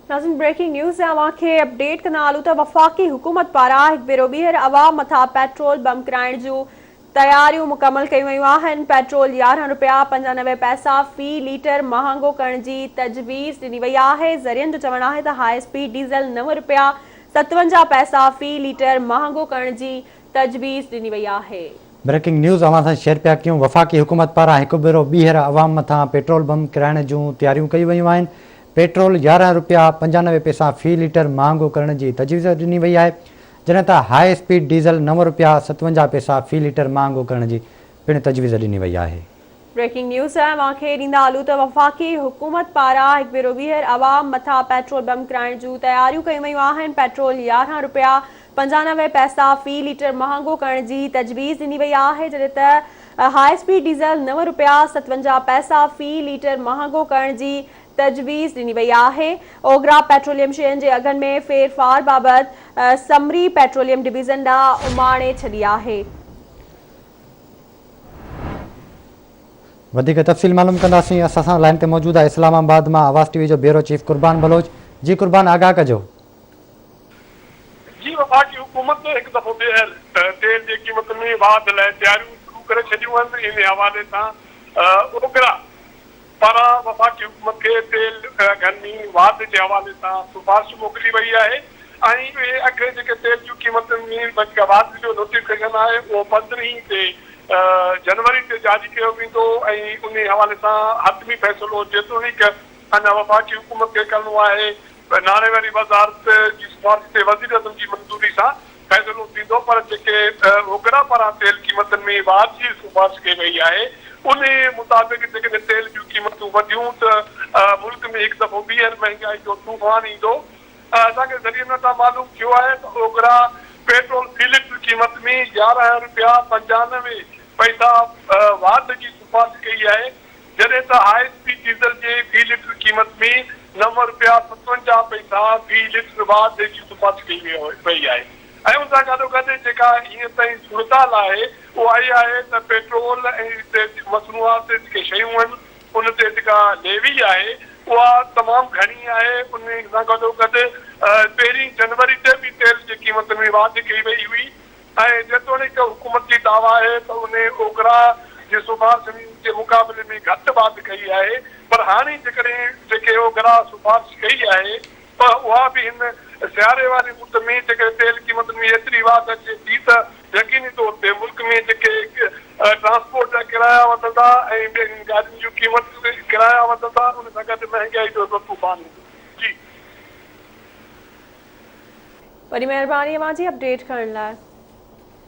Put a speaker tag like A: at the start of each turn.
A: ناظرين breaking news اوهان کي اپڊيٽ ڪندا هلون ته وفاقي حڪومت پاران هڪ ڀيرو ٻيهر عوام مٿان پيٽرول بم ڪرائڻ جون تياريون مڪمل ڪيون ويون آهن، پيٽرول 11 رپيا 95 پئسا في ليٽر مهانگو ڪرڻ جي تجويز ڏني وئي آهي، ذريعن جو چوڻ آهي ته هاء اسپيڊ ڊيزل 9 رپيا 57 پئسا في ليٽر مهانگو ڪرڻ جي تجويز ڏني وئي آهي.
B: بريڪنگ نيوز اوهان سان شيئر پيا ڪيون وفاقي حڪومت پاران هڪ ڀيرو ٻيهر عوام مٿان پيٽرول بم ڪرائڻ جون تياريون ڪيون ويون آهن، پيٽرول 11 رپيا 95 پئسا في ليٽر مهانگو ڪرڻ جي تجويز ڏني وئي آهي، جڏهن ته هاء اسپيڊ ڊيزل 9 رپيا 57 پئسا في ليٽر مهانگو ڪرڻ جي پڻ تجويز ڏني وئي آهي.
A: بريڪنگ نيوز اوهان کي ڏيندا هلون ته وفاقي حڪومت پاران هڪ ڀيرو ٻيهر عوام مٿان پيٽرول بم ڪرائڻ جون تياريون ڪيون ويون آهن، پيٽرول 11 رپيا 95 پئسا في ليٽر مهانگو ڪرڻ جي تجويز ڏني وئي آهي، جڏهن ته هاء اسپيڊ ڊيزل 9 رپيا 57 پئسا في ليٽر مهانگو ڪرڻ جي تجويز ڏني وئي آهي. اوگرا پيٽروليم شين جي اگهن ۾ ڦيرڦار بابت سمري پيٽروليم ڊويزن ڏانهن اماڻي ڇڏي آهي.
B: وڌيڪ تفصيل معلوم ڪنداسين اسان سان لائين تي موجود آهي اسلام آباد مان آواز ٽي وي جو بيورو چيف قربان بلوچ جي قربان آگاهه ڪجو.
C: جي وفاقي حڪومت هڪ دفعو ٻيهر تيل جي قيمتن ۾ واڌ لاء تياريون شروع ڪري ڇڏيون آهن ان حوالي سان اوگرا پاران وفاقي حڪومت کي تيل اگهن ۾ واڌ جي حوالي سان سفارش موڪلي وئي آهي ۽ اهي اگهه جيڪي تيل جون قيمتن ۾ وڌيڪ واڌ جو نوٽيفڪيشن آهي اهو 15 تي جنوري تي جاري ڪيو ويندو ۽ انهي حوالي سان حتمي فيصلو جيتوڻيڪ اڃا وفاقي حڪومت کي ڪرڻو آهي ناڻي واري وزارت جي سفارش تي وزيراعظم جي منظوري سان فيصلو ٿيندو پر جيڪي اوگرا پاران تيل قيمتن ۾ واڌ جي سفارش ڪئي وئي آهي انهي مطابق جيڪڏهن تيل جون قيمتون وڌيون ته ملڪ ۾ هڪ دفعو ٻيهر مهنگائي جو طوفان ايندو. اسان کي ذريعن وٽان معلوم ٿيو آهي ته اوگرا پيٽرول في ليٽر قيمت ۾ 11 رپيا 95 پئسا واڌ جي سفارش ڪئي آهي. جڏهن ته هاء اسپيڊ ڊيزل جي في ليٽر قيمت ۾ 9 رپيا 57 پئسا في ليٽر واڌ جي سفارش ڪئي وئي آهي ۽ ان سان گڏوگڏ جيڪا هينئر تائين صورتحال آهي اها اها آهي ته پيٽرول ۽ مصنوعات تي جيڪي شيون آهن ان تي جيڪا ليوي آهي اها تمام گهڻي آهي ان سان گڏوگڏ پهرين جنوري تي به تيل جي قيمتن ۾ واڌ ڪئي وئي هئي ۽ جيتوڻيڪ حڪومت جي دعويٰ آهي ته انهي اوگرا جي سفارشن جي مقابلي ۾ گهٽ واڌ ڪئي آهي پر هاڻي جيڪڏهن جيڪي اوگرا سفارش ڪئي آهي ته اها به هن سياري واري مد ۾ جيڪڏهن تيل قيمتن ۾ ايتري واڌ اچي ٿي ته يقيني طور تي ملڪ ۾ جيڪي ٽرانسپورٽ جا ڪرايا وڌندا ۽ ٻين گاڏين جون قيمتون ڪرايا وڌندا ان سان گڏ مهنگائي جو هڪڙو طوفان ايندو. جي.
A: وڏي مهرباني اوهان جي اپڊيٽ ڪرڻ لاء.